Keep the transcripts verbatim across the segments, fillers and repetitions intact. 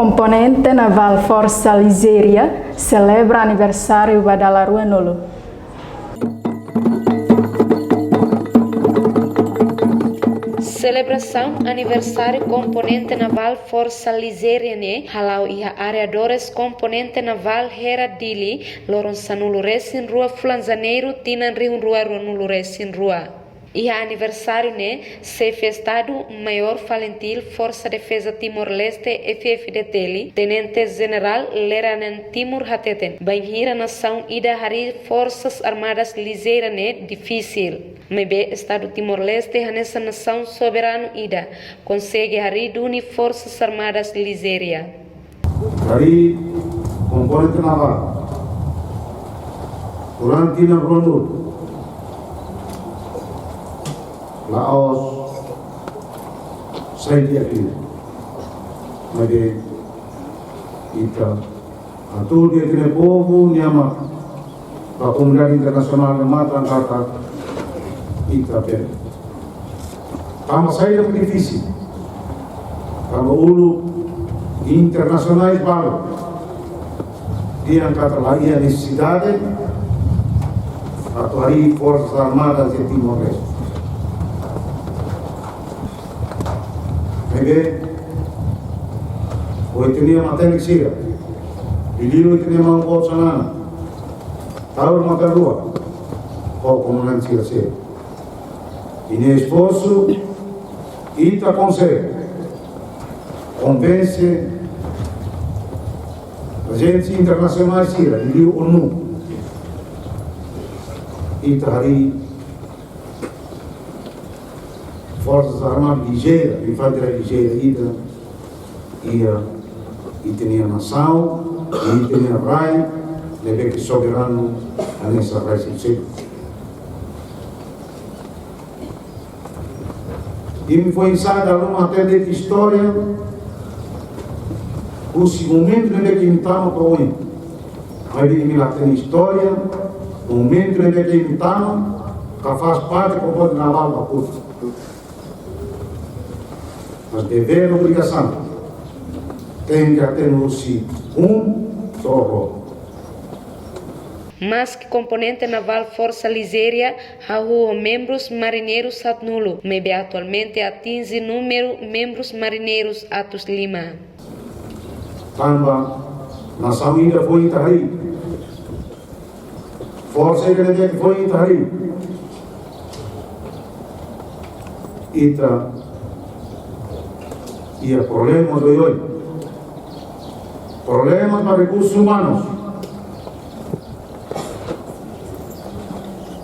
Komponente Navál Forsa Lizéria selebra aniversáriu ba dala ruanulu. Selebrasaun aniversáriu Komponente Navál Forsa Lizéria ne'e hala'o iha Arredores Komponente Navál Hera, Dili, loron sanulu-resin-rua fulan Janeiru, tinan rihun rua ruanulu-resin-rua. Iha aniversáriu ne'e, Xefe Estadu Maiór Falintil Forsa Defeza Timor-Leste, F F D T L, Tenente Jenerál Leranan Timur hateten, bainhira nasaun ida harii Forsas Armadas Lizéria ne'e difisil, maibé Estadu Timor-Leste hanesan nasaun soberanu ida, konsege harii duni Forsas Armadas Lizéria. Harii Komponente Navál durante tinan ruanulu, la'ós sai di'ak liu. Maibé ita hatudu ba ita-nia povu nia matan, ba komunidade internasionál nia matan katak ita bele. Tanba saida mak difisil? Tanba uluk internasionál balu dehan katak la iha nesesidade atu harii Forsas Armadas iha Timor-Leste. Maibé, ho ita-nia matenek sira, liuliu ita-nia maun-boot Xanana, Taur Matan Ruak, ho komandante sira seluk, ita-nia esforsu, ita konsege konvense ajente internasionál sira, liuliu ONU, ita harii Forsas Armadas lizéria, infantaria lizéria ida iha ita-nia nasaun, ita-nia rai, ne'ebé ke soberanu hanesan rai seluk. Imi foin-sa'e dala ruma hatene istória husi momentu ne'ebé ke imi tama to'o ohin. Maibé imi la hatene istória momentu ne'ebé ke imi tama ka faz parte Komponente Navál ba kotuk. Mas devér, obrigasaun tenke hatene husi um to'o rua. Maski Komponente Navál Forsa Lizéria hahú ho membrus marineirus haatnulu, maibé atualmente atinje númeru membrus marineirus atus lima. Tanba nasaun ida foin ita harii, forsa ida ne'ebé foin ita harii, ita iha problema oioin. Problema ba rekursus umanus.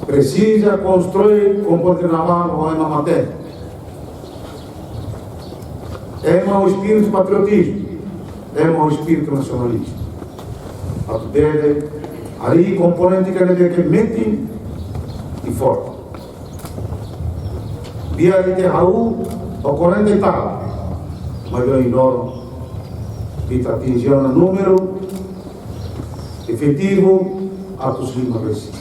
Presiza konstrui Komponente Navál ho ema matenek, ema ho espíritu patriotizmu, ema ho espíritu nasionalista. Atu bele harii komponente ida ne'ebé ke metin i forte. Biar ita hahú ho kuarenta e tal, maibé ohin loron ita atinje ona númeru efetivu atus lima resin.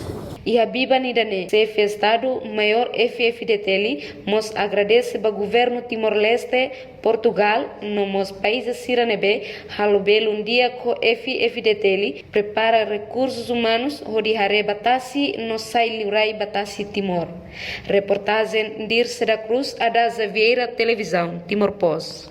Iha biban ida-ne'e, Xefe Estadu Maiór F F D T L mós agradese ba Governu Timor-Leste, Portugál, no mós país sira ne'ebé halo belun di'ak ho F F D T L, prepara rekursus umanus hodi haree ba tasi no sai liurai ba tasi Timor. Reportajen Dirce da Cruz, Adaza Vieira, Televizaun Timor Post.